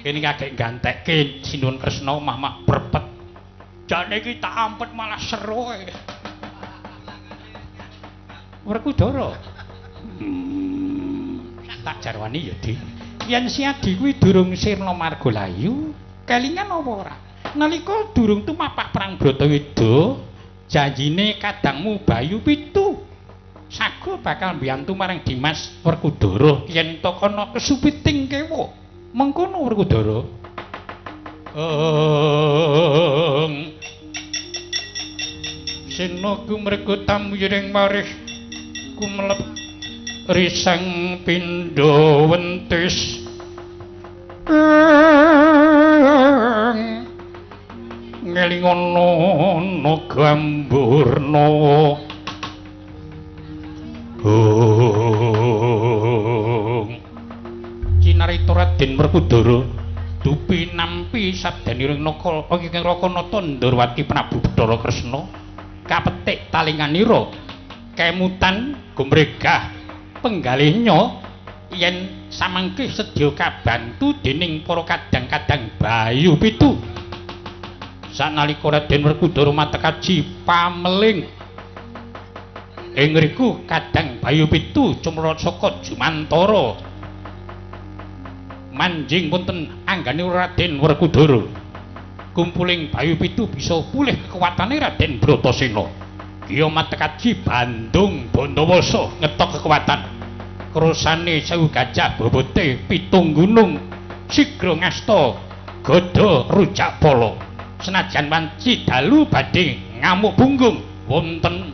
Kene kagek gantekke Sinuwun Kresna omah-omah prepet. Jane iki tak ampet malah seru ae. Werkudara. Tak jarwani ya, Dik. Yen si Adi kuwi durung sirna marga layu, kelingan apa ora? Nalika durung tumapak perang Bratayuda, janjine kadangmu Bayu Pitu sago bakal mbiyantu marang Dimas Werkudara yen to kana kesupiting kewa. Mengkono Werkudara. Sena gumregu tamyiring marih kumelep risang pindha wentis. Ngelingono nagamburna. Cinarita Raden Werkudara dupi nampi sabdaniring Naka ing Rakanata Ndorowati Prabu Bathara Kresna kapetik talinganira kemutan gumregah penggalihnya yen samangke sedya kabantu dening para kadang-kadang Bayu Pitu. Sanalika Raden Werkudara matekaji pameling ing ngriku kadang Bayu Pitu cumrot saka jumantara manjing wonten anggane Raden Werkudara. Kumpuling Bayu Pitu bisa pulih kekuatane Raden Bratasena. Kiya matekaji Bandung Bandawasa ngetok kekuatan. Krosane sewu gajah bobote 7 gunung sigra ngasta gada rujak pala. Senajan wanci dalu badhe ngamuk punggung wonten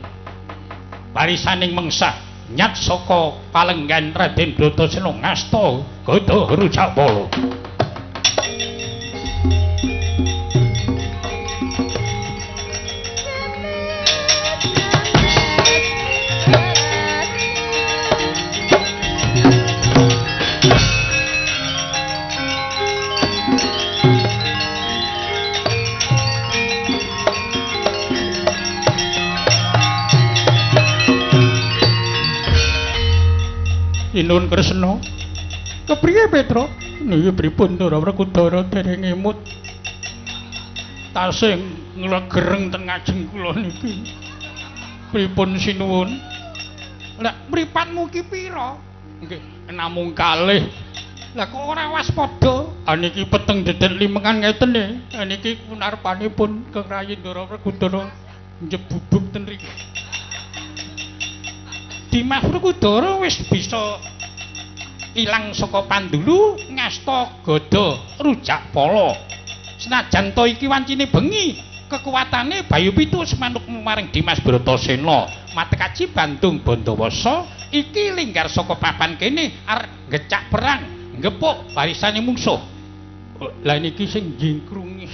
barisaning mengsah nyat saka palenggan Raden Bratasena ngasta gada rujak pala. Sinuwun Kresna. Kepriye Petruk? Niki pripun Ndara Werkudara dereng emut. Tasih nglegereng teng ngajeng kula niki. Pripun sinuwun? Lah mripatmu ki pira? Nggih, namung kalih. Lah kok ora waspada? Ah niki peteng dedet limengan ngeten e. Ah niki punarpanipun Kang Rayi Ndara Werkudara njebubuk ten mriki. Dimas Werkudara wis bisa ilang saka pandulu ngasta gada rujak pala. Senajan to iki wancine bengi, kekuatane Bayu Pitu semanuk maring Dimas Bratasena. Matekaji Bandung Bandawasa iki linggar saka papan kene arep ngecak perang, ngepuk barisane mungsuh. Lah niki sing njingkrungi.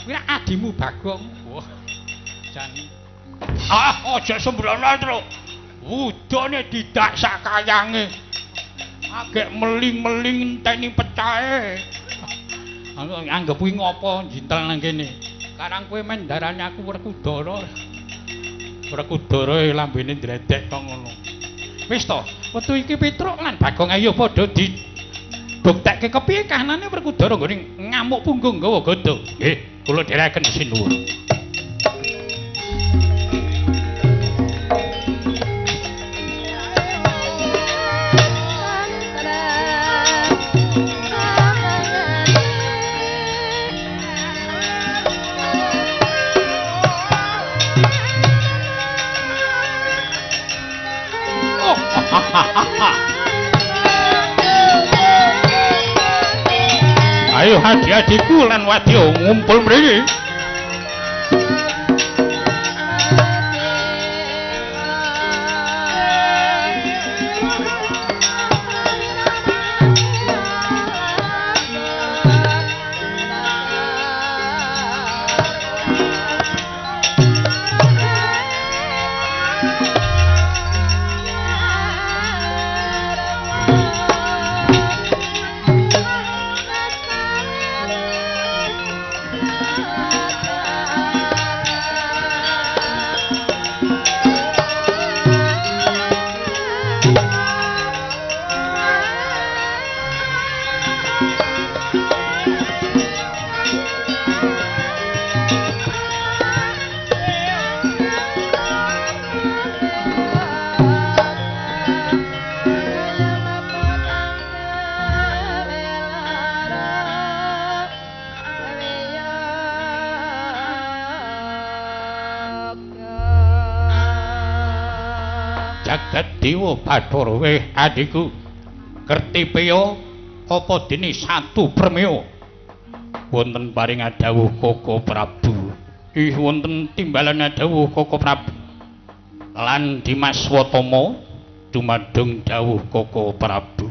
Kuwi adimu Bagong. Wah. Jan. Ah, aja sembrono, Truk. Wudane didak sak kayange. Agek meling-meling enteni pecahe. Anggep kuwi ngopo njintel nang kene. Karang kowe men ndarani aku Werkudara. Werkudara lambene ndredek kok ngono. Wis to, wektu iki Petruk lan Bagong ayo padha dibuktekke kepiye kahanane Werkudara nggone ngamuk punggung nggawa gada. Nggih, kula dherekaken sinuwun. Ayo hadi-hadiku lan wadya ngumpul mriki. Yeah. jagat dewa Bathara. Weh adhiku Kertipeya apa dene satu permeo wonten paring dawuh Koko Prabu. Ih wonten timbalan dawuh Koko Prabu lan Dimas Watama dumadung dawuh Koko Prabu.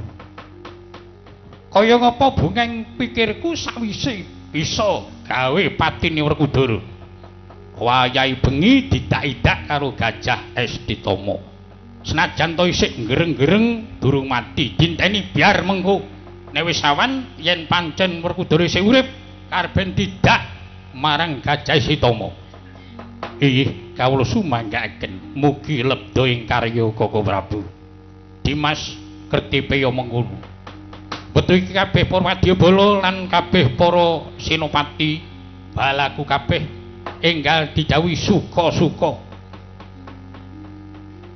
Kaya ngapa bungeng pikirku sawise bisa gawe patine Werkudara. Wayahe bengi didak-idak karo Gajah Estitama. Senajan to isih gereng-gereng durung mati, dinteni biar mengko. Nek wis awan yen pancen Werkudara isih urip, karben tidak marang Gajah Estitama. Ih, kawula sumanggaaken mugi lebda ing karya Koko Prabu. Dimas Kertipeya mengkono. Wetu iki kabeh para wadyabala lan kabeh para senopati balaku kabeh enggal didhawuhi suka-suka.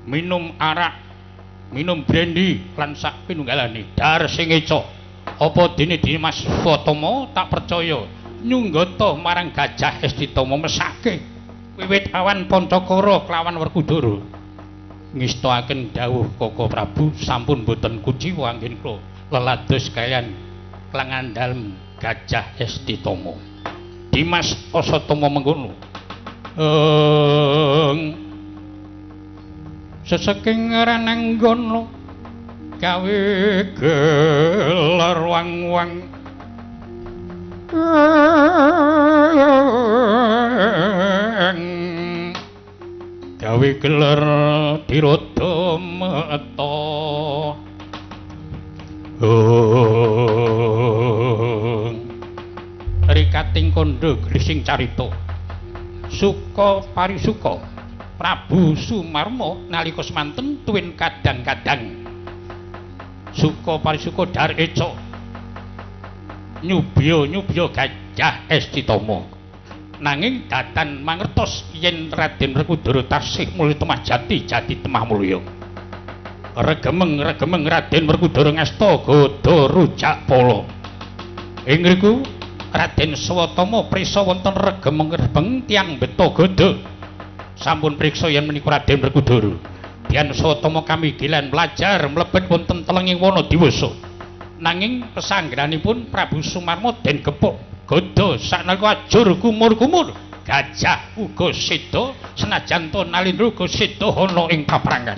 Minum arak, minum brandy lan sak pinunggalane dar sing eca. Apa dene Dimas Watama tak percaya nyunggata marang Gajah Estitama mesake wiwit awan Pancakara kelawan Werkudara. Ngestakaken dawuh Koko Prabu sampun boten kuciwa anggen kula lelados kaliyan klangan dalem Gajah Estitama. Dimas Asatama mengkono. Seseking rananggana gawe gelar wang-wang gawe gelar diroda meta. Rikating kandha grising carita suka parisuka Prabu Sumarma nalika semanten tuwin kadang-kadang suka parisuka dar eca nyubya-nyubya Gajah Estitama. Nanging datan mangertos yen Raden Werkudara tasih mulya temah jati jati temah mulya. Regemeng-regemeng Raden Werkudara ngasta gada rujak pala. Ing ngriku Raden Swatama prisa wonten regemeng-regemeng tiyang beta gada. Sampun priksa yen menika Raden Werkudara. Dian Swatama kamigilan belajar mlebet wonten telenging wana diwasa. Nanging pesanggeranipun Prabu Sumarma den gepuk gada saknalika ajur kumur-kumur. Gajah uga seda senajan to Nalindra uga seda ana ing paprangan.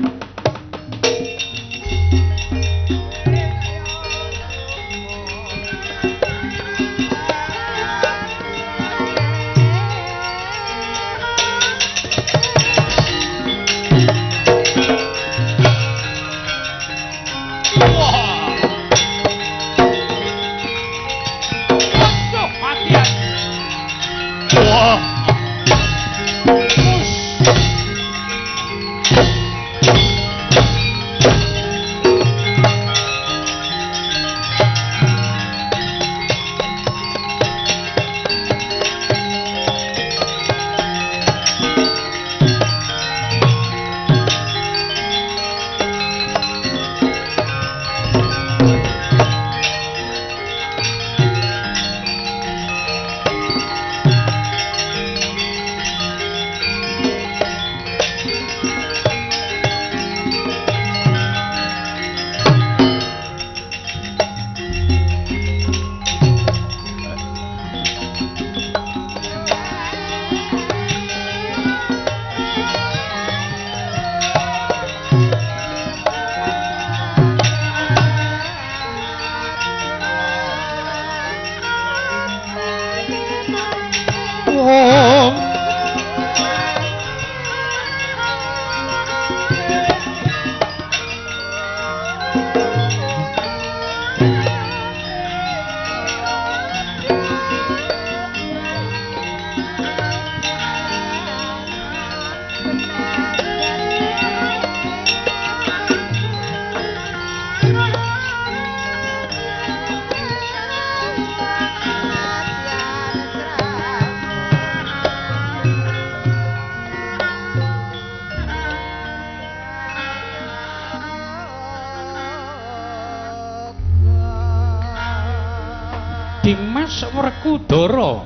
Dimas Werkudara.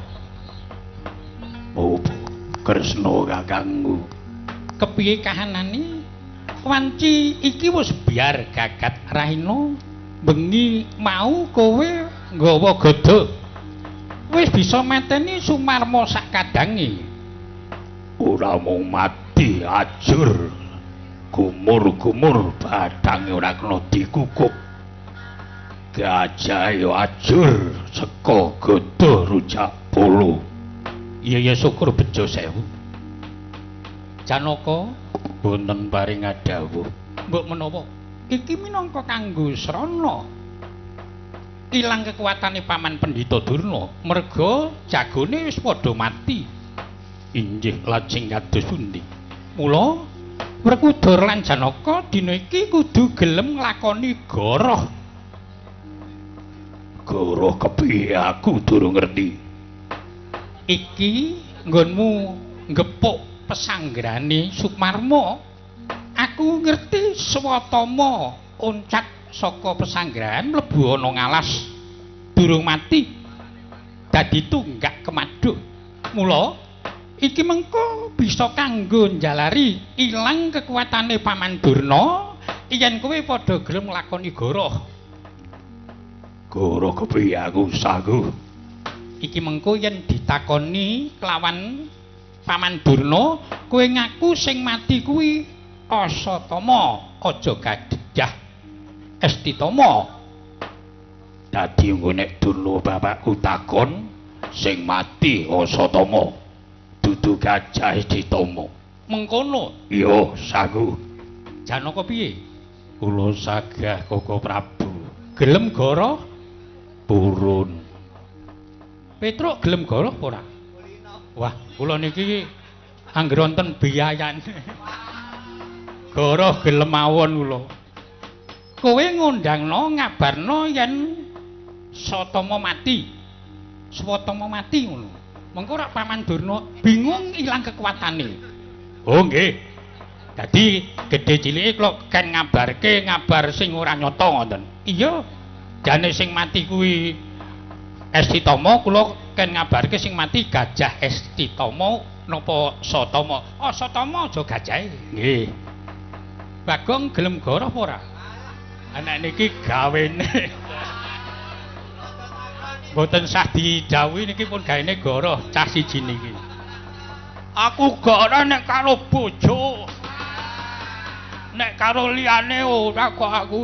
Oh, Kresna kakangku. Kepiye kahanane? Wanci iki wis biar gagat raina. Bengi mau kowe nggawa gada. Wis bisa mateni Sumarma sak kadange. Ora mung mati ajur. Gumur-gumur badange ora kena dikukup. Gajahe ajur saka gada rujak polo. Iya ya syukur bejo sewu. Janaka boten paring dawuh. Mbok menawa iki minangka kanggo srana ilang kekuatane Paman Pendhita Durna merga jagone wis padha mati. Inggih lajeng kados pundi? Mula Werkudara lan Janaka dina iki kudu gelem nglakoni goroh. Goroh kepiye aku durung ngerti. Iki nggonmu ngepuk pesanggrane Sumarma. Aku ngerti Swatama oncat saka pesanggrahan mlebu ana ngalas durung mati dadi tunggak kemaduk. Mula iki mengko bisa kanggo njalari ilang kekuatane Paman Durna yen kowe padha gelem nglakoni goroh. Goroh kepiye aku sagu? Iki mengko yen ditakoni kelawan Paman Durna, kowe ngaku sing mati kuwi Asatama, aja Gajah Estitama. Dadi engko nek Durna bapakku takon sing mati Asatama, dudu Gajah Estitama. Mengkono? Iya, sagu. Janaka piye? Kula sagah Koko Prabu. Gelem goroh? Purun. Petruk gelem goroh apa ora? Wah, kula niki angger wonten biyayane. Goroh gelem mawon kula. Kowe ngundangno ngabarno yen Satama mati. Swatama mati ngono. Mengko rak Paman Durna bingung ilang kekuatane. Oh nggih. Dadi gedhe cilike kula ken ngabarke ngabar sing ora nyata ngoten. Iya. Jane sing mati kuwi Estitama, kula ken ngabarke sing mati Gajah Estitama napa Satama. Oh, Satama aja gajahe. Nggih. Bagong gelem goroh apa ora? Anak niki gawene. Mboten sah didhawuhi niki pun gaene goroh cah siji niki. Aku goroh nek karo bojo. Nek karo liyane ora kok aku.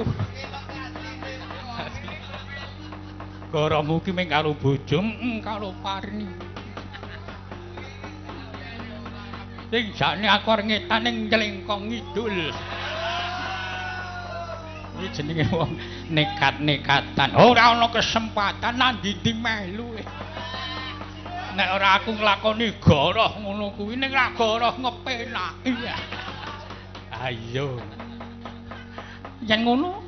Gorohmu ki mung karo bojo, karo Parni. Sing jane aku arep ngetan ning Nylengkong Ngidul. Iki jenenge wong nekat-nekatan. Ora ana kesempatan nang ndi melu. Nek ora aku nglakoni goroh ngono kuwi, ning ra goroh ngepenak. Iya. Ayo. Yen ngono,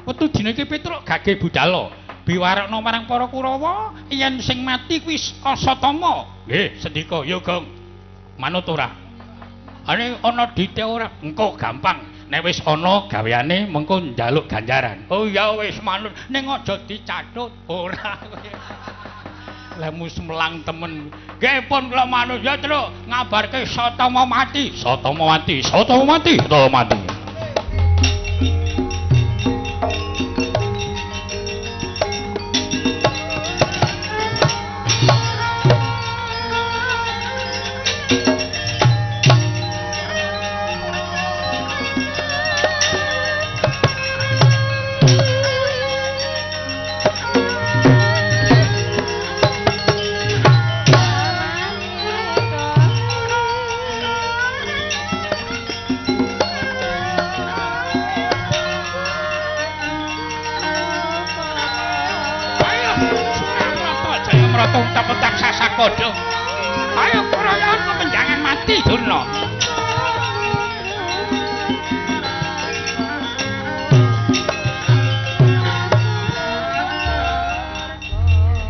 wetu dina iki Petruk gage budala. Biwarakna marang para Kurawa yen sing mati kuwi Asatama. Nggih, sendika ya, Gong. Manut ora? Ane ana dite ora? Engko gampang. Nek wis ana gaweane mengko njaluk ganjaran. Oh ya wis manut, ning aja dicatut ora. Lemu semelang temen. Nggih pun kula manut ya, Truk. Ngabarke Satama mati. Satama mati, Satama mati, Satama mati. Ayo kroyon kemenjangan mati Durna.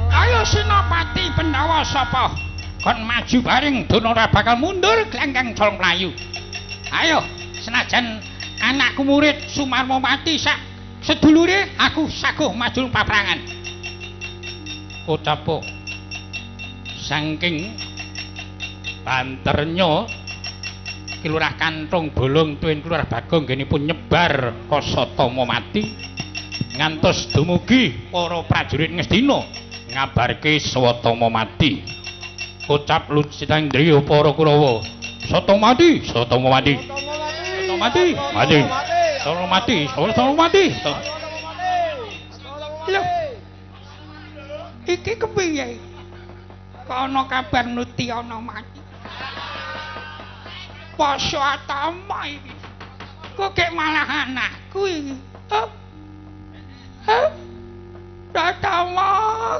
Ayo Senopati Pendawa sapa? Kon maju bareng Durna ora bakal mundur glanggang colong mlayu. Ayo senajan anakku murid Sumarma mati sak sedulure aku saguh maju paprangan. Ucapo saking banternya Ki Lurah Kanthong Bolong tuwin Lurah Bagong nggenipun nyebar Asatama mati ngantos dumugi para prajurit Ngastina ngabarke Swatama mati. Ucap Lucitandriya para Kurawa, Satama mati, Satama mati. Satama mati, mati. Satama mati, Satama mati. Lho. Iki kepiye? Kok ana kabar nuti ana mati? Poso Atama iki. Kok kek malah anakku iki. Hah? Satama,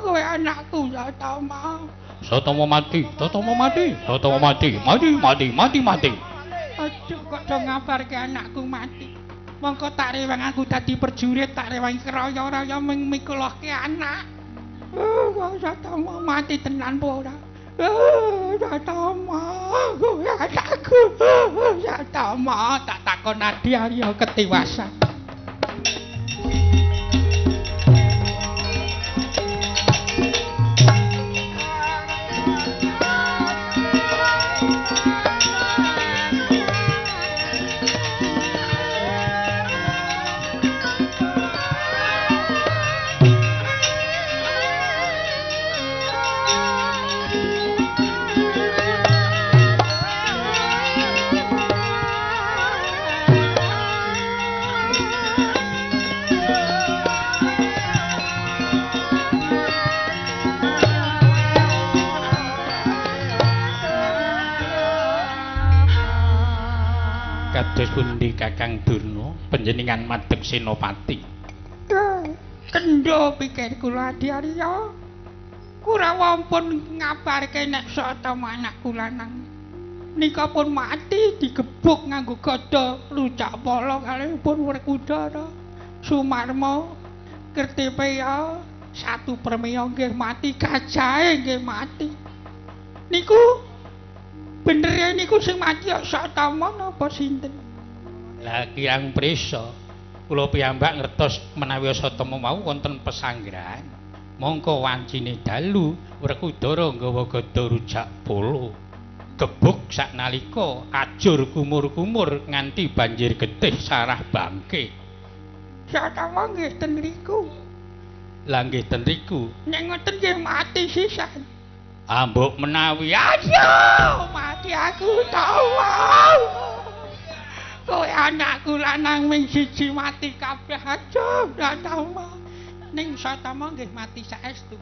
kowe anakku Satama. Satama mati, Satama mati, Satama mati, mati, mati, mati, mati. Aduh, kok do ngabarke anakku mati. Mongko tak rewang aku dadi prajurit, tak rewangi kraya-raya mikulohke anak. Oh, Satama mati tenan apa ora? Satama, kowe anakku. Satama, tak takon Adi Arya ketiwasan. Kados pundi Kakang Durna panjenengan madhep senopati? Kendho pikir kula Adi Arya. Kurawa pun ngabarke nek Satama anakku lanang nika pun mati digebuk nganggo gada lucak pala kalihipun Werkudara. Sumarma Kertipeya satu permeya nggih mati, gajahe nggih mati. Niku benere niku sing mati Satama napa sinten? Lah kirang prisa kula piyambak ngertos menawi Satama mau wonten pesanggrahan. Mongko wancine dalu Werkudara nggawa gada rujak polo. Gebuk saknalika ajur kumur-kumur nganti banjir getih sarah bangke. Satama nggih ten riku. Lah nggih ten riku. Nek ngoten nggih mati sisan. Ambok menawi ayo mati aku tawa. Kowe anakku lanang ming siji mati kabeh aja Satama. Ning Satama nggih mati saestu.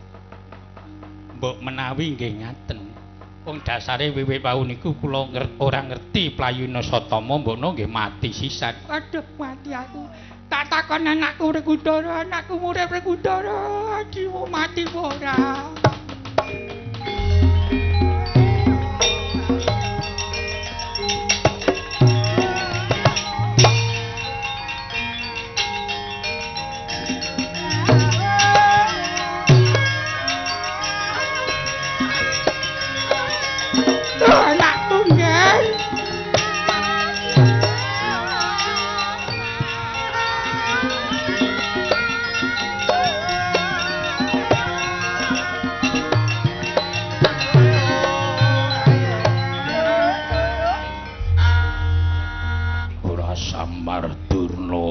Mbok menawi nggih ngaten. Wong dasare wiwit wau niku kula ora ngerti playune Satama mbokno nggih mati sisan. Aduh mati aku. Tak takon anakku Werkudara, anakku murid Werkudara, adimu mati ora?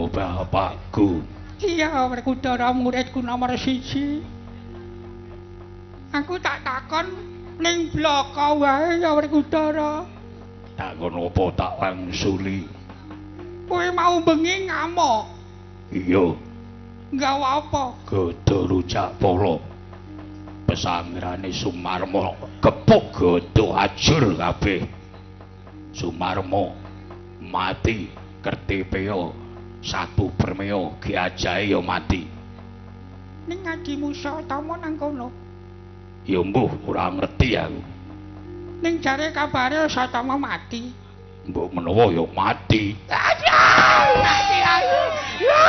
Bapakku. Iya, Werkudara muridku nomor 1. Aku tak takon ning bloko wae ya Werkudara. Takon apa tak wangsuli? Kowe mau bengi ngamuk. Iya. Nggawa apa? Gada rujak pala. Pesangrane Sumarma kepuk gada ajur kabeh. Sumarma mati Kertipeya satu permeo giajahe ya mati. Ning adimu Satama nang kono. Ya mbuh ora ngerti aku. Ning jare kabare Satama mati. Mbok menawa ya mati. Aduh, mati aku. Ya,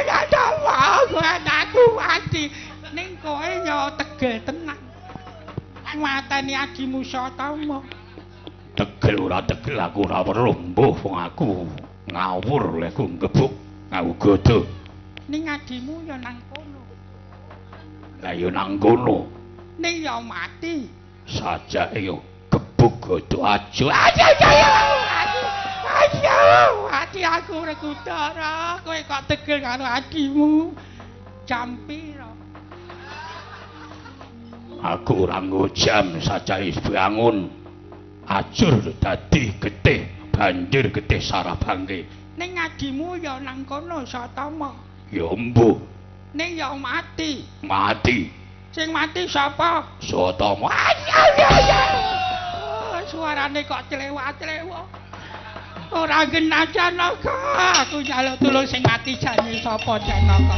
Satama, anakku mati. Ning kowe ya tegel tenan. Mateni adimu Satama. Tegel ora tegel aku ora weruh mbuh wong aku ngawur lek nggebuk ngau gada. Ning adimu ya nang kono. Lah ya nang kono. Ning ya mati. Sajake ya gebuk gada aja. Aja aja. Ayo, ati aku Werkudara, kowe kok tegel karo adimu. Jam pira? Aku ora nggo jam sajae bangun. Ajur dadi getih, banjur getih sarabangke. Ning adimu ya nang kono Satama. Ya mbuh. Ning ya mati. Mati. Sing mati sapa? Satama. Oh, suarane kok clewak-clewok. Ora genah Janaka. Aku njaluk tulung sing mati jane sapa Janaka?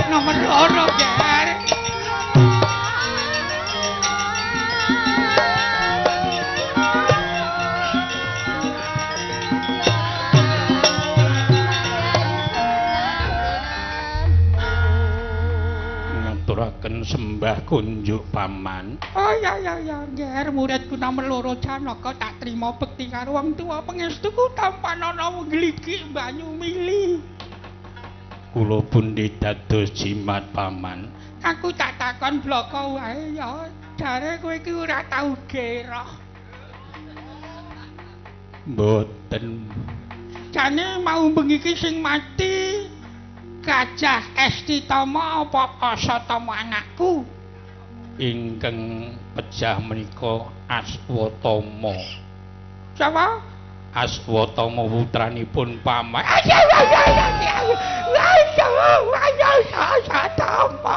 Nomor loro, Ger. Ngaturaken sembah kunjuk paman. Oh ya ya ya, Ger, muridku nomor loro Janaka tak trima bekti karo wong tuwa pangestuku tanpa ana ngligi banyu mili. Kula pundi dados jimat paman. Aku tak takon bloko wae ya. Jare kowe iki ora tau geroh. Mboten. Jane mau bengi iki sing mati Gajah Estitama apa Asatama anakku? Ingkang pejah menika Aswatama. Sapa? Aswatama putranipun paman. Satama,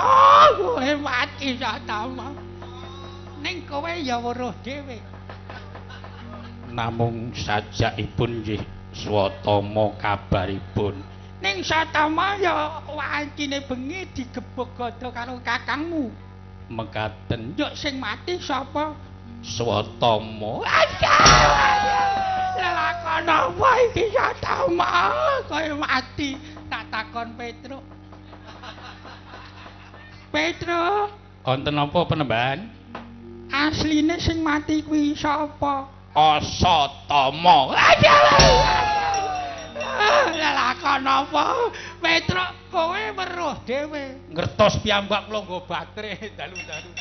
kowe mati Satama. Ning kowe ya weruh dhewe. Namung sajakipun nggih Swatama kabaripun. Ning Satama ya wancine bengi digebuk gada karo kakangmu. Mekaten. Yuk sing mati sapa? Swatama. Lelakon apa iki Satama? Kowe mati. Tak takon Petruk. Petruk, wonten apa penembahan? Asline sing mati kuwi sapa? Asatama. Lelakon apa? Petruk, kowe weruh dhewe. Ngertos piyambak kula nggo batere dalu-dalu.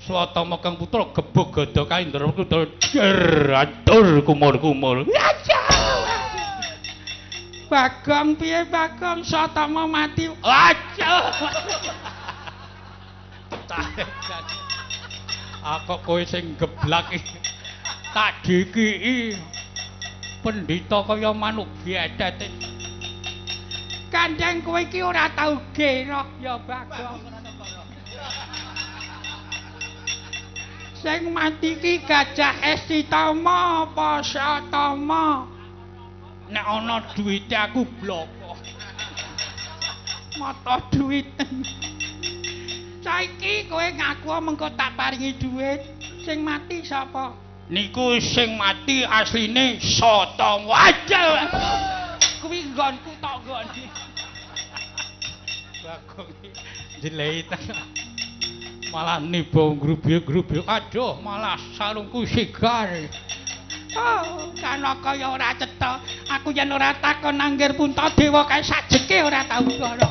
Swatama kang putra gebuk gada kaindra kuda jer atur kumur-kumur. Bagong piye Bagong Satama mati? Aja. Aku kowe sing geblak iki. Tak dikiki. Pendhita kaya manuk bietet. Kandheng kowe iki ora tau geroh ya Bagong. Sing mati iki Gajah Estitama apa Satama? Nek ana duwite aku bloko. Mata duit. Saiki kowe ngaku mengko tak paringi duit. Sing mati sapa? Niku sing mati asline Satama. Aja. Kuwi nggonku tok nggone. Bagong jeleit. Malah niba grubik-grubik. Aduh, malah sarungku sigar. Oh, Janaka ya ora cetha. Aku yen ora takon anggir Puntadewa kae sajeke ora tau gara.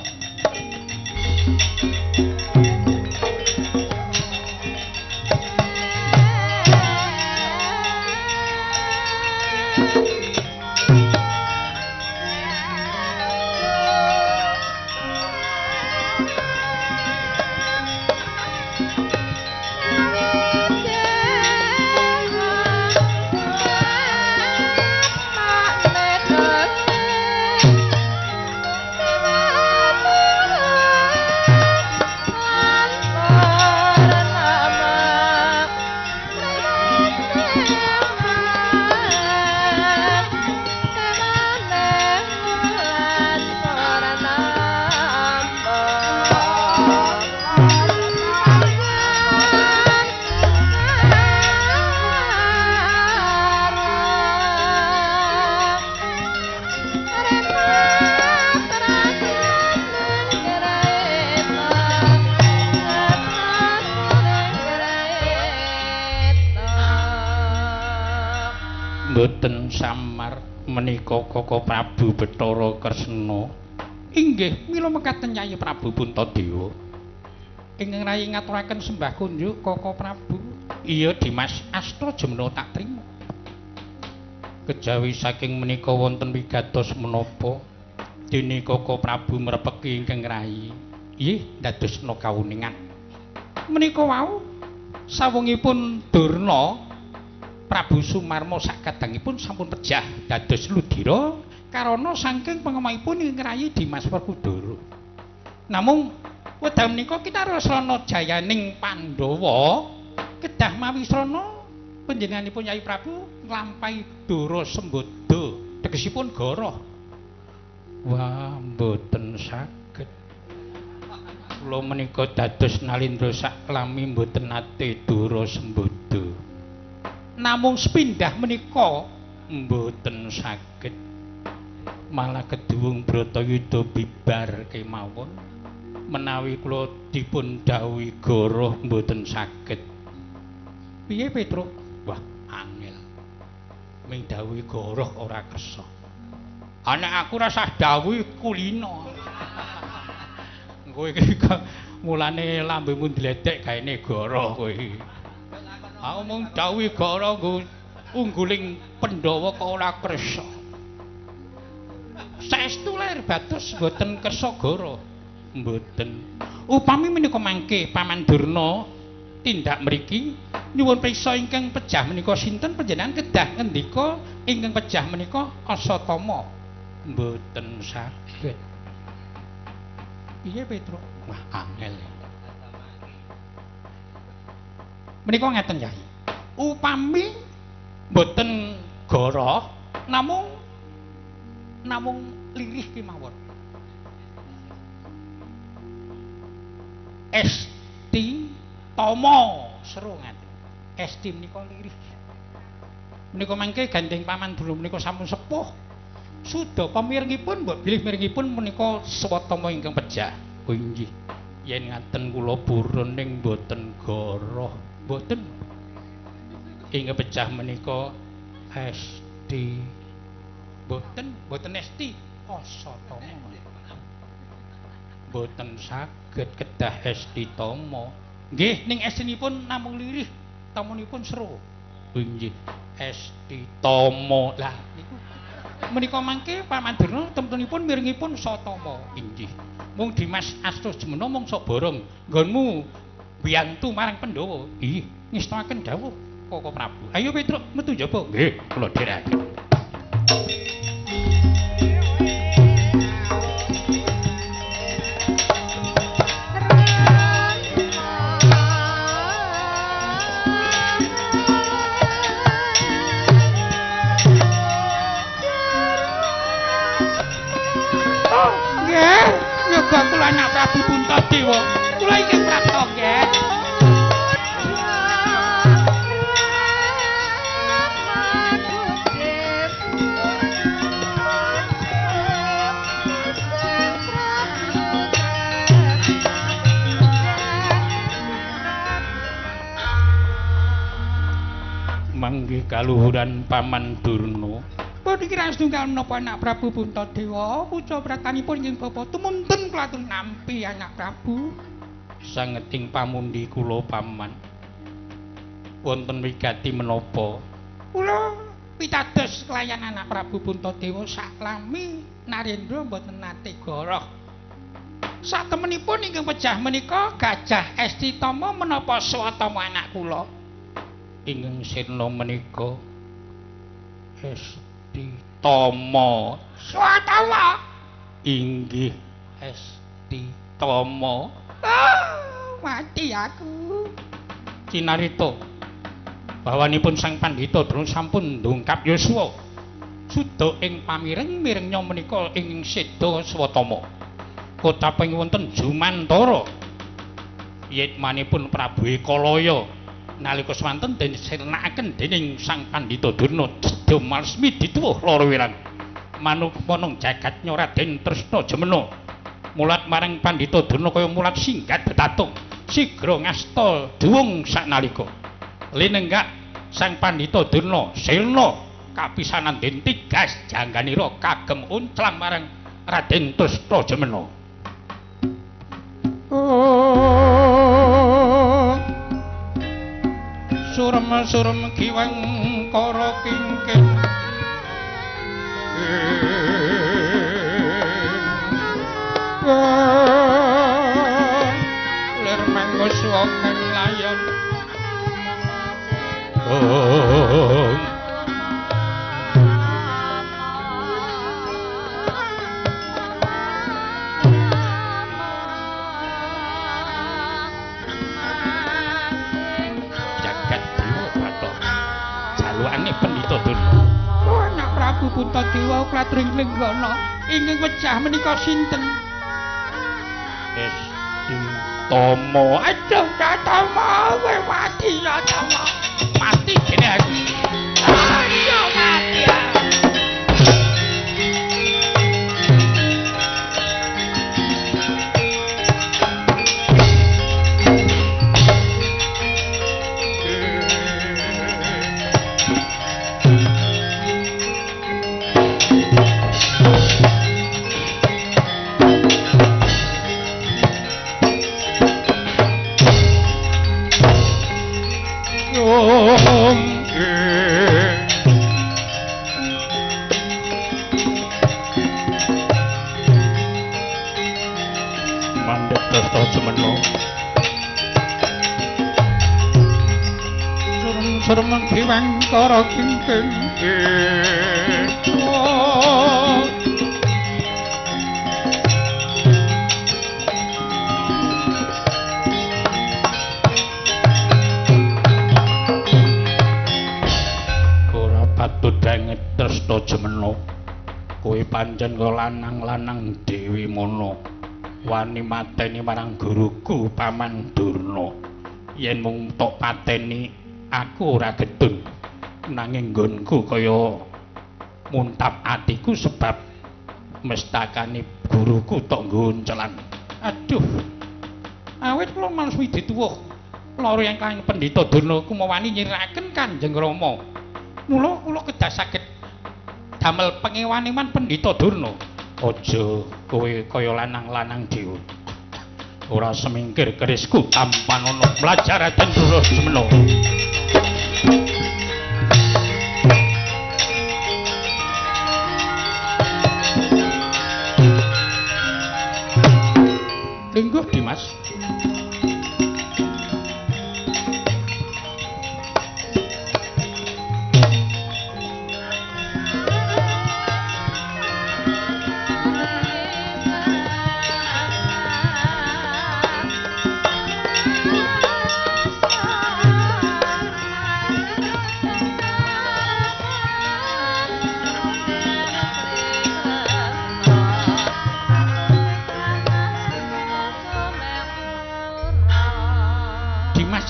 Mboten samar menika Koko Prabu Bathara Kresna. Inggih, mila mekaten Yayi Prabu Puntadewa. Ingkang rayi ngaturaken sembah kunjuk Koko Prabu. Iya Dimas, asta jemena tak trima. Kejawi saking menika wonten wigatos menapa dene Koko Prabu mrepeki ingkang rayi. Nggih, ndadosna kauningan. Menika wau sawungipun Durna Prabu Sumarma sakadangipun sampun pejah dados ludira karana saking pengemahipun ing rayi Dimas Werkudara. Namung wekdal menika kinarasrana jayaning Pandhawa kedah mawi srana panjenenganipun Yayi Prabu nglampahi Dara Sembada tegesipun goroh. Wah, mboten saged. Kula menika dados nalindra saklami mboten nate Dara Sembada. Namung sepindah menika mboten saged. Malah keduwung Bratayuda bibar kemawon menawi kula dipun dhawuhi goroh mboten saged. Piye Petruk? Wah, angel. Ming dhawuhi goroh ora kersa. Anak aku rasah dhawuhi kulino. Kowe iki mulane lambemu ndledek gaene goroh kowe iki. Aku mung dhawuhi goroh nggo ungguling Pandhawa kok ora kersa. Saestu lair batos mboten kersa goroh. Mboten. Upami menika mangke Paman Durna tindak mriki nyuwun priksa ingkang pejah menika sinten panjenengan kedah ngendika ingkang pejah menika Asatama. Mboten saged. Piye Petruk? Wah, angel. Menika ngaten Yai. Upami mboten goroh namung lirih kemawon. Esti Tomo seru ngaten. Esti menika lirih. Menika mangke gandeng Paman Durna menika sampun sepuh. Suda pamirengipun mbok bilih mirengipun menika Swatama ingkang pejah. Oh inggih. Yen ngaten kula purun ning mboten goroh. Mboten. Ingkang pejah menika Esti. Mboten, mboten Esti, Asatama. Mboten saged kedah Esti Tama. Nggih, ning estinipun namung lirih, tamunipun seru. Inggih, Esti Tama. Lah niku menika mangke Paman Durna temtunipun mirengipun Satama. Inggih. Mung Dimas Asta Jemena mung sok borong nggonmu biyantu marang Pandhawa. Ih, ngestakaken dawuh Koko Prabu. Ayo Petruk metu njaba. Nggih, kula dherekaken. Kula anak Prabu Puntadewa. Kula ingkang prapta nggih. Manggih kaluhuran Paman Durna. Puniki setunggal menapa anak Prabu Puntadewa puja pratanipun ing bapa tumunten kula atur nampi anak Prabu. Sangeting pamundi kula Paman. Wonten wigati menapa? Kula pitados kelayan anak Prabu Puntadewa saklami Narendra mboten nate goroh. Satemenipun ingkang pejah menika Gajah Esti Tama menapa Swatama anak kula? Ingkang sirna menika Esti Tama. Swatama. Inggih Esti Tama. Oh, mati aku. Cinarita bawanipun sang pandhita Drona sampun ndungkap yuswa. Suda ing pamireng mirengnya menika ing seda Swatama. Kotaping wonten Jumantara. Yitmanipun Prabu Ekalaya nalika swanten den sirnakaken dening sang pandhita Durna Seda Malsmi dituwuh lara wirang. Manuk manung jagat Raden Tresna Jemena mulat marang pandhita Durna kaya mulat singgat betatung sigra ngasta duwung saknalika. Linenggak sang pandhita Durna sirna Kapisanan den tigas jangganira kagem unclang marang Raden Tresta Jemena. Oh. Surem-surem kiweng kara kingking. Lir mangus wong layon. Oh. Jagat Dewa Bathara jalukane Pendhita Durna. Oh, anak Prabu Puntadewa Klatring Lenggana ingkang wejah menika sinten? Esti Tomo. Aduh, Tomo, kowe mati ya Tomo. Mati kene aku. Ayo mati. Mandhep Tresta Jemena. Surem-surem kiweng kara kingking. Oh. Ora patut banget Tresta Jemena. Kowe pancen kaya lanang-lanang dewi mono. Wani mateni marang guruku Paman Durna. Yen mung tok pateni aku ora getun. Nanging nggonku kaya muntap atiku sebab mestakane guruku tok nggoncelan. Aduh. Awit kula males widi tuwuh. Lara ingkang Pendhita Durna kumawani nyirakaken Kanjeng Rama. Mula kula kedah saged damel pengewan-ewan Pendhita Durna. Aja kowe kaya lanang-lanang dhewe. Ora semingkir kerisku tampanono mlajar Raden Tresta Jemena. Lingguh Dimas.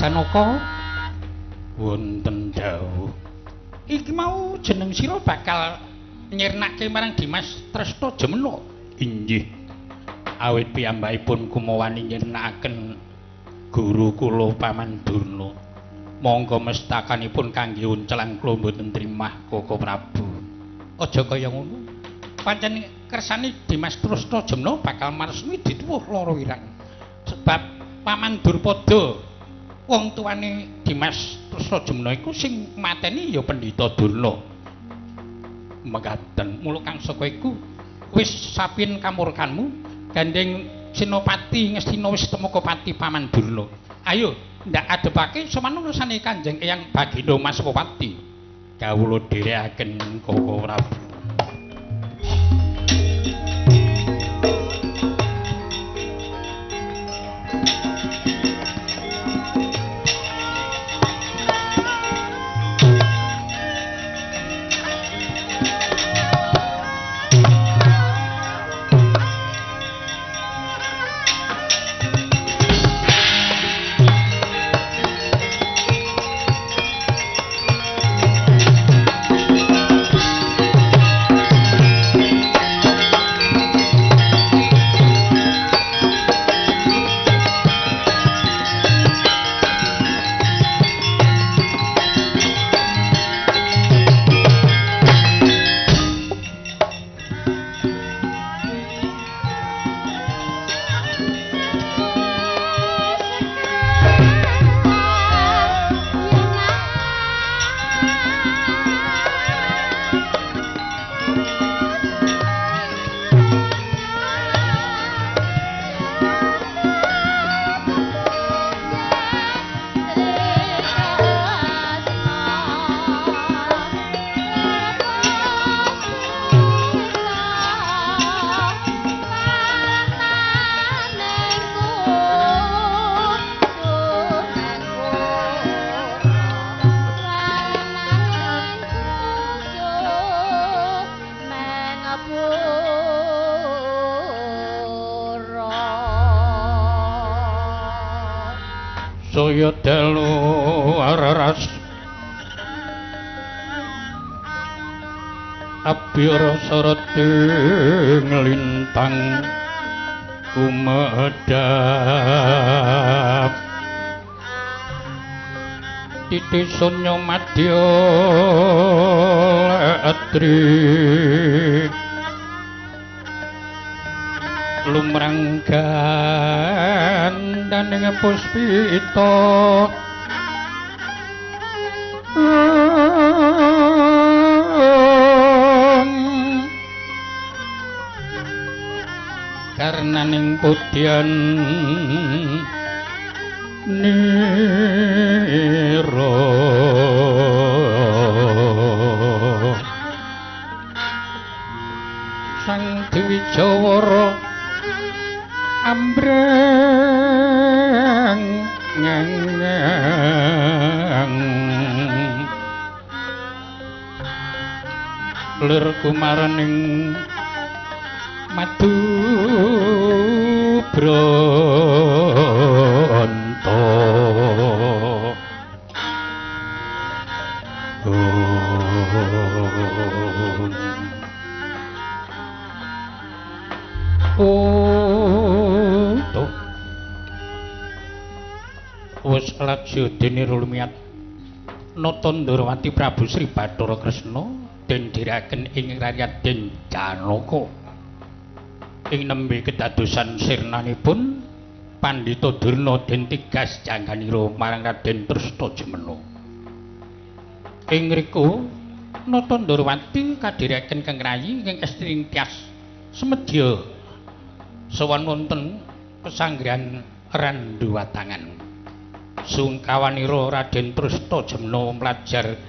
Janaka wonten dawuh. Iki mau jeneng sira bakal nyirnake marang Dimas Tresta Jemena. Inggih. Awit piyambakipun kumawani nyirnakaken guru kula Paman Durna. Monggo mestakanipun kangge uncelan kula mboten trimah Koko Prabu. Aja kaya ngono. Pancen kersane Dimas Tresta Jemena bakal marsmi dituwuh lara wirang. Sebab Paman Durpada wong tuane Dimas Tresta Jemena iku sing mateni ya Pendhita Durna. Mekaten. Mula kang saka iku wis sapin kamurkanmu gandeng Senopati Ngastina wis temukapati Paman Durna. Ayo ndak adepake sowan urusanane Kanjeng Eyang Bagindo Maskopati. Kawula dherekaken Koko Prabu. Saya dalu araras abiyara sarating lintang kumedhap titi sunya madya atri lumrang gandaning puspita karnaning pudyan nira Sang Dewi Jawara ambreng ngang lir kumaraning madu bronto. Oh, wis laju dene rumiat Nata Ndorowati Prabu Sri Bathara Kresna den dhiraken ing rakyat Den Janaka. Ing nembe kedadosan sirnanipun Pandhita Durna den tigas jangganira marang Raden Trustajemena. Ing ngriku Nata Ndorowati kadhiraken kang rayi ing estri Tias semedya sowan wonten pesanggrahan Randuwatangan. Sungkawanira Raden Trustajemena mlajar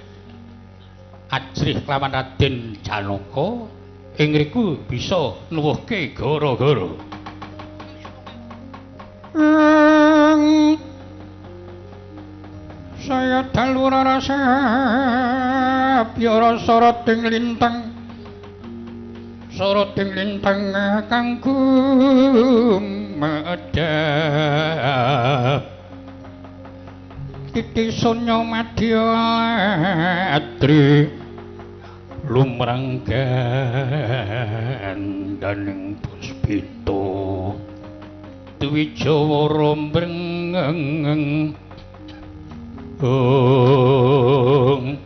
ajrih kelawan Raden Janaka ing ngriku bisa nuwuhke gara-gara. Saya dalu rasa biara soroting lintang soroting lintang kang gumedhap titi sunya madya atri lumrang gandaning puspita Dwijawara mbrengeng ong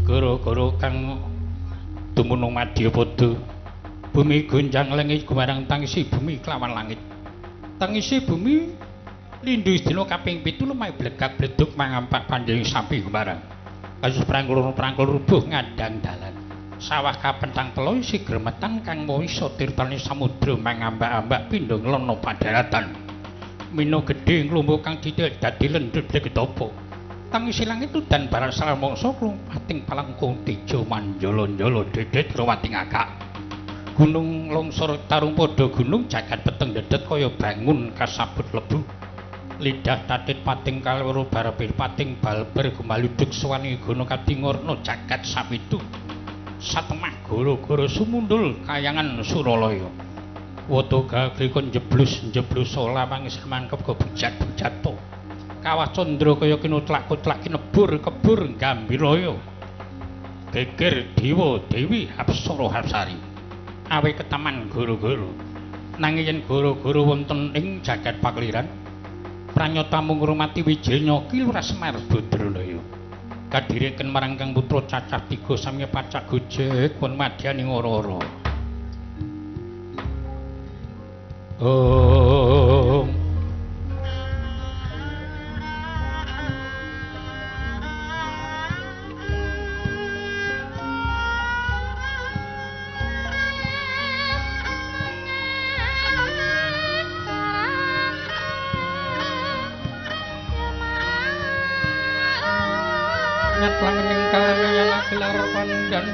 gara-gara kang dumunung madyapada bumi gonjang lengit gumarang tangisi bumi kelawan langit. Tangisi bumi lindu dina kaping 7 lemah blegak bleduk mangampak panjang sapi gumarang. Kasus prangkul rubuh ngadang dalan. Sawah kapentang telo isi gremetan kang maisa tirtane samudra mangambak-ambak pindha nglono padaratan. Mino gedhe nglumpuk kang dithik dadi lendhut blegetopo. Tangisi langit udan barak salamangsa klumpating palangkung teja manjala-njala dedet rawating akak. Gunung longsor tarung padha gunung jagat peteng dedet kaya bangun kasabut lebu. Lidah tatit pating kaloro barepir pating balber gumaluduk suwani gono kadingorna jagat sapitu. Satemah goro-goro sumundul kayangan Suralaya. Wata gaglikon jeblus-jeblus lawang samangkep kebujat-bujato. Kawah candra kaya kinutlak-kutlak kinebur kebur gambiraya. Geger dewa dewi apsara hapsari. Awe ketaman goro-goro. Nanging yen goro-goro wonten ing jagat pakeliran, pranyata mung ngrumati Wijaya Ki Lurah Semar Badranaya. Kadhireken marang Kang Putra cacah tiga samya pacak gojek pun madyani ora-ora. Om nyatlangening kalana gelar pandan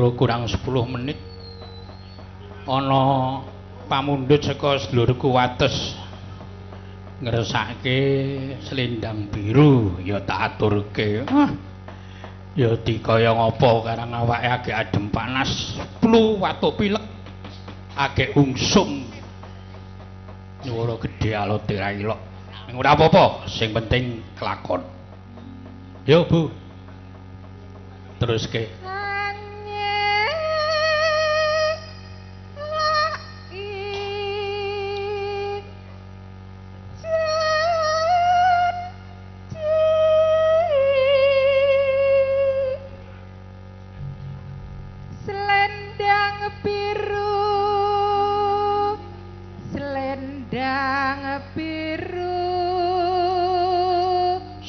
2 kurang 10 menit ana pamundhut saka sedulurku Wates ngresake selendang biru ya tak aturke. Ya dikaya ngapa karang awake agek adem panas, flu watuk pilek, agek ungsum. Nyuwara gedhe alote ra ilok. Ning ora apa-apa, sing penting kelakon. Yo, Bu. Teruske.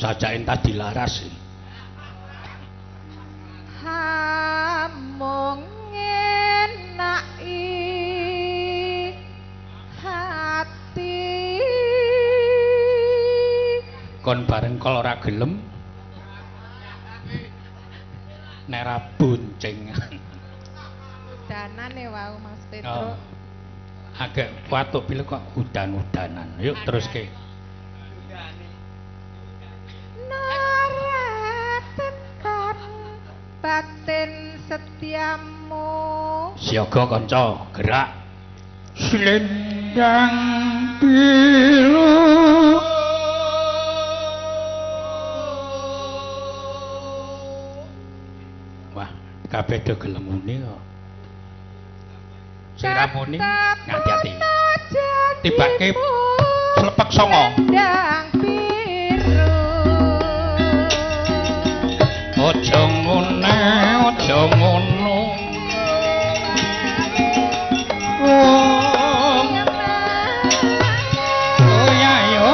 Sajak entah dilaras. Hamung ngenaki hati. Kon bareng kol ora gelem. Nek ra bonceng. Udanane wau Mas Petro. Oh. Agak watuk pilek kok udan-udanan. Yuk teruske. Batin setiamu. Siaga kanca, gerak. Selendang biru. Wah, kabeh do gelem muni kok. Sing ra muni ngati-ati. Tibake slepek songo. Aja ngene, aja ngono. Oh ya yo.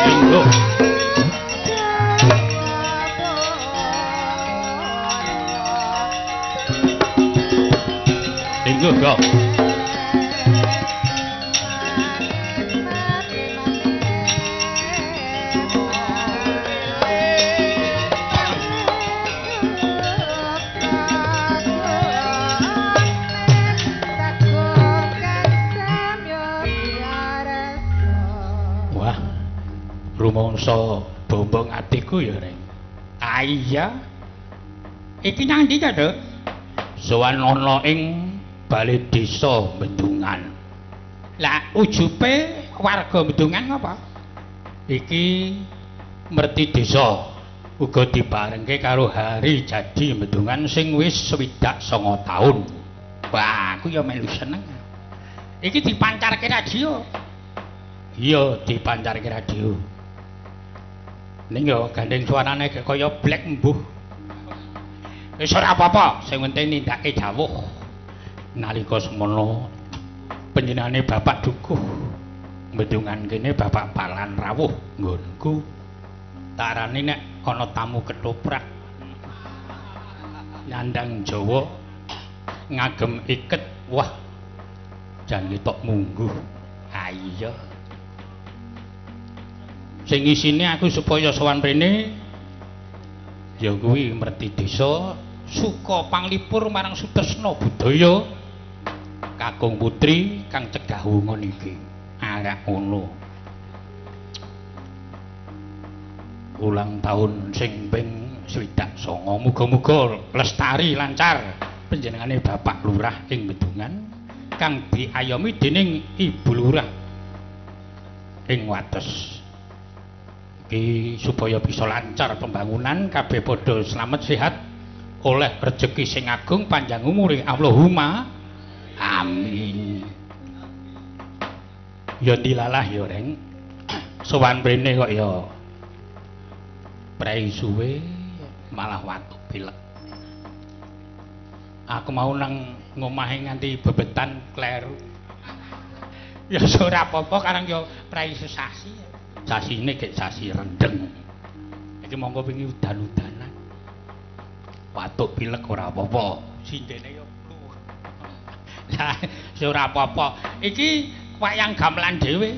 Linggo. Linggo go. Rumangsa bombong atiku ya, Reng. Ah iya. Iki nang ndi ta, Duk? Sowan ana ing bale desa Bendungan. Lah ujube warga Bendungan ngapa? Iki merti desa uga dibarengke karo hari jadi Bendungan sing wis 69 taun. Wah, aku ya melu seneng. Iki dipancarke radio. Iya, dipancarke radio. Ning yo gandeng suarane kaya black mbuh. Wis ora apa-apa, sing penting nindakake jawuh. Nalika semono panjenengane Bapak Dukuh Bendungan kene Bapak Palan rawuh nggonku. Tak arani nek ana tamu ketoprak nyandang Jawa ngagem iket, wah jan ketok mungguh. Ha iya. Sing isine aku supaya sowan rene ya kuwi merti desa suka panglipur marang sutresna budaya kakung putri kang cegah wungon iki. Arak ngono. Ulang tahun sing ping 69 muga-muga lestari lancar panjenengane Bapak Lurah ing Bendungan kang diayomi dening Ibu Lurah ing Wates. Iki supaya bisa lancar pembangunan kabeh padha slamet sehat oleh rejeki sing agung panjang umure. Allahumma amin. Ya dilalah ya, Reng. Sowan mrene kok ya prei suwe malah watuk pilek. Aku mau nang ngomahe nganti bebetan kleru. Ya ora apa-apa karang ya prei sesasi. Sasine gek sasi rendeng. Iki mongko wingi udan-udanan. Watuk pilek ora apa-apa. Sindene ya flu. Lah, ora apa-apa. Iki wayang gamelan dhewe.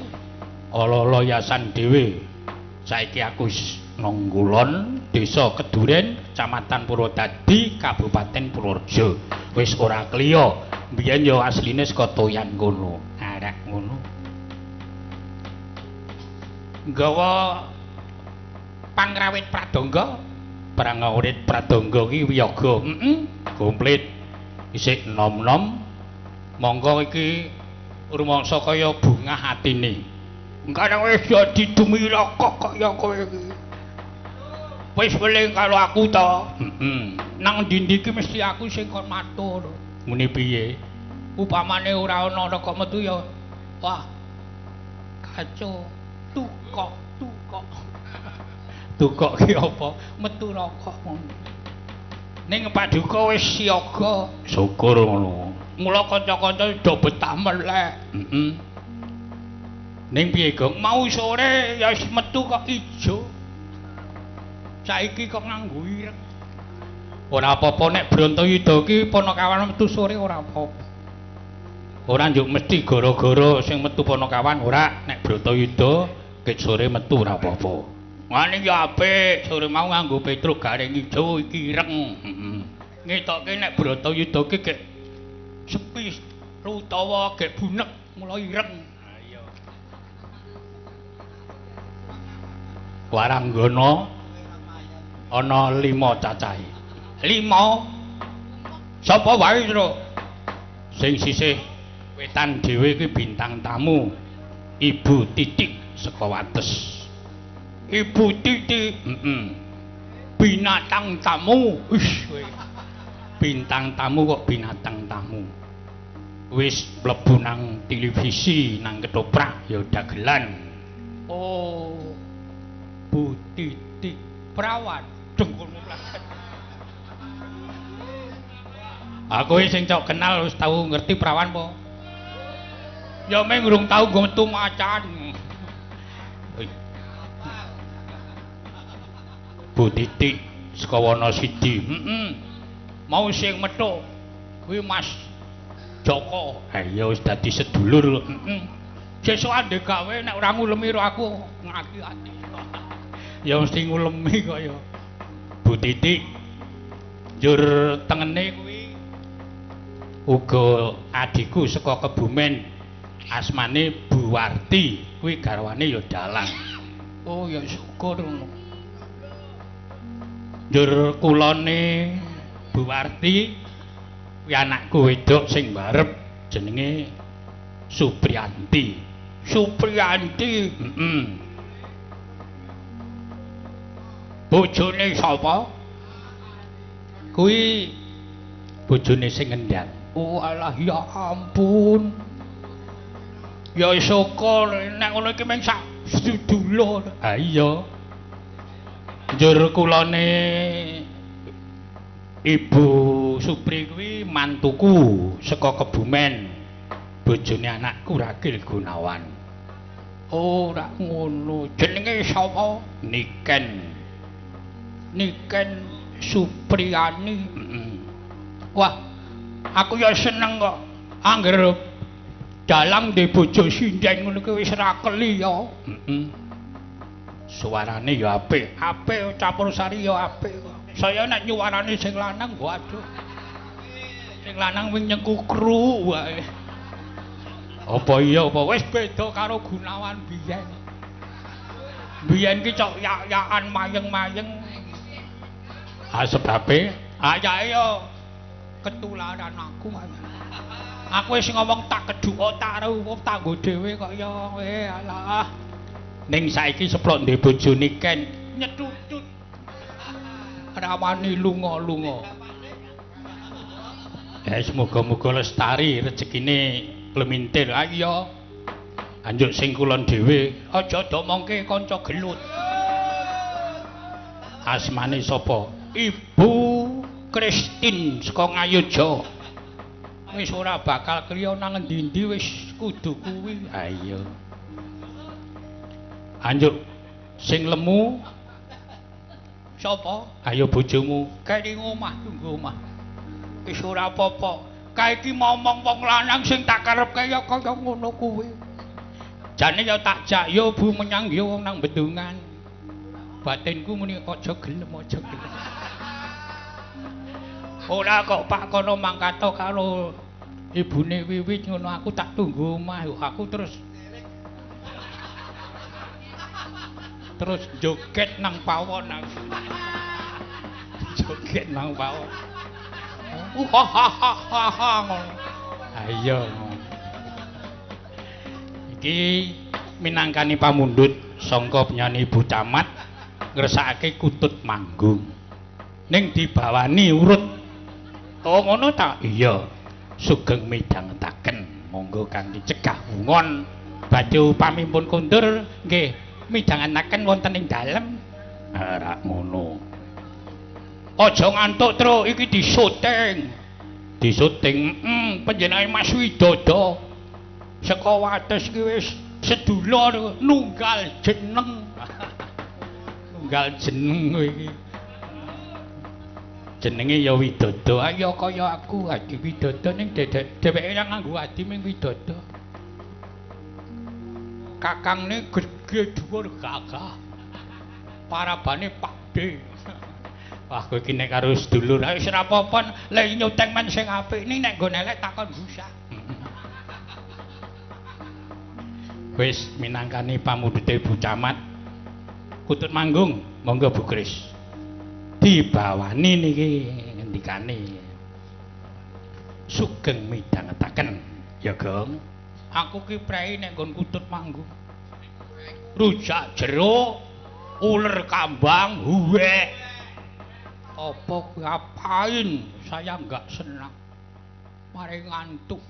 Ala-ala yasan dhewe. Saiki aku Nongkulon, Desa Keduren, Kecamatan Purwodadi, Kabupaten Purworejo. Wis ora kliya, biyen ya asline saka Toyan kono. Arek ngono. Nggawa pangrawit pradangga, pangrawit pradangga ki wiyaga. Heeh, komplit. Isih nom-nom. Monggo iki rumangsa kaya bungah atine. Engko wis didumi rokok kaya kowe iki. Wis weling karo aku to. Heeh. Nang ndi-ndi iki mesti aku sing kon matur. Muni piye? Upamane ora ana rokok metu ya wah. Kacau. Tukok, tukok. Tukok ki apa? Metu rokok ngono. Ning paduka wis siaga. Syukur ngono. Mula kanca-kanca do betah melek. Heeh. Ning piye, Gong? Mau sore ya wis metu kok ijo. Saiki kok nganggo ireng. Ora apa-apa nek Brontoyuda ki Panakawan metu sore ora apa-apa. Ora njuk mesti gara-gara sing metu Panakawan ora, nek Brontoyuda ket sore metu ora apa-apa. Ngene ya apik, sore mau nganggo Petruk garing ijo iki ireng. Heeh. Ngetoke nek Brontoyuda ki gek sepi utawa gek bunek mula ireng. Ha iya. Waranggana ana 5 cacahe. 5? Sapa wae, Tru? Sing sisih wetan dhewe kuwi bintang tamu Ibu Titik saka Wates. Ibu Titik? Heeh. Binatang tamu. Wis kowe. Bintang tamu kok binatang tamu. Wis mlebu nang televisi, nang ketoprak ya dagelan. Oh. Bu Titik prawan dengkulmu plaset. Aku sing cok kenal wis tau ngerti prawan po. Ya meng urung tau nggo metu macan. Bu Titik saka Wanasidi. Heeh. Mau sing metu kuwi Mas Joko. Ha iya wis dadi sedulur. Heeh. Sesuk andhe gawe nek ora ngulemi ro aku ngati-ati. Ya mesti ngulemi kok ya. Bu Titik njur tengene kuwi uga adhiku saka Kebumen asmane Bu Warti, kuwi garwane ya dalang. Oh ya syukur ngono. Njur kulone Bu Warti kuwi anakku wedok sing barep jenenge Supriyanti. Supriyanti? Heeh. Bojone sapa? Kuwi bojone sing ngendang. Oh alah ya ampun. Ya syukur nek ngono iki mung sak sedulur. Ha iya. Njur kulone Ibu Supri kuwi mantuku saka Kebumen. Bojone anakku Ragil Gunawan. Oh ora ngono. Jenenge sapa? Niken. Niken Supriyani. Heeh. Wah, aku ya seneng kok. Angger dalang ndek bojo sinden ngono kuwi wis ra keli ya. Heeh. Suarane ya apik. Apik campur sari ya apik kok. Saya nek nyuwarane sing lanang waduh. Sing lanang wing nyengkukru wae. Apa iya apa wis beda karo Gunawan biyen. Biyen ki cok yak-yakan mayeng-mayeng. Ah sebabe ayake yo ketularan aku. Aku wis ngomong tak kedhuka tak ruwuh tak nggo dhewe kok ya alah. Ning saiki seplok ndek bojo Niken nyetucut. Rawani lunga-lunga. Ya semoga-moga lestari rezekine plemintir. Ah iya. Anjuk sing kulon dhewe aja domongke kanca gelut. Asmane sapa? Ibu Kristin saka Ngayogya. Wis ora bakal kriya nang endi-endi wis kudu kuwi. Ha iya. Anjuk sing lemu sapa? Ayo bojomu. Keri omah tunggu omah. Wis ora apa-apa. Kae iki momong wong lanang sing tak karepke ya kaya ngono kuwi. Jane ya tak jak ya Bu menyang ya wong nang bendungan. Batinku muni aja gelem, aja gelem. Ora kok Pak kono mangkato karo ibune Wiwit ngono, aku tak tunggu omah, aku terus joget nang pawon aku. Joget nang pawon. Hahaha ngono. Ayo. Iki minangkani pamundhut sangka penyanyi Ibu Camat ngresakake kutut manggung. Ning dibawani urut. Oh ngono ta? Iya. Sugeng midhangetaken. Monggo kang dicegah wungon. Badhe upami pun kondur nggih midhangetaken wonten ing dalem. Ora ngono. Aja ngantuk, Tru, iki disuting. Disuting, panjenengane Mas Widodo. Saka wates iki wis sedulur nunggal jeneng. Nunggal jeneng kowe iki. Jenenge ya Widodo. Ayo kaya aku Adi Widodo ning dheweke yang nganggo adi ming Widodo. Kakangne gedhe dhuwur gagah. Parabane Pakde. Wah kowe iki nek karo sedulur ae wis ora apa-apa, lek nyuting men sing apik ning nek nggon elek takon rusak. Wis minangkani pamundhute Bu Camat. Kutut manggung, monggo Bu Kris. Dibawani niki ngendikane. Sugeng midhangetaken ya, Gong. Aku ki prei nek nggon kutut manggung. Rujak jeruk, uler kambang, huwek. Apa ngapain? Saya enggak senang. Mari ngantuk.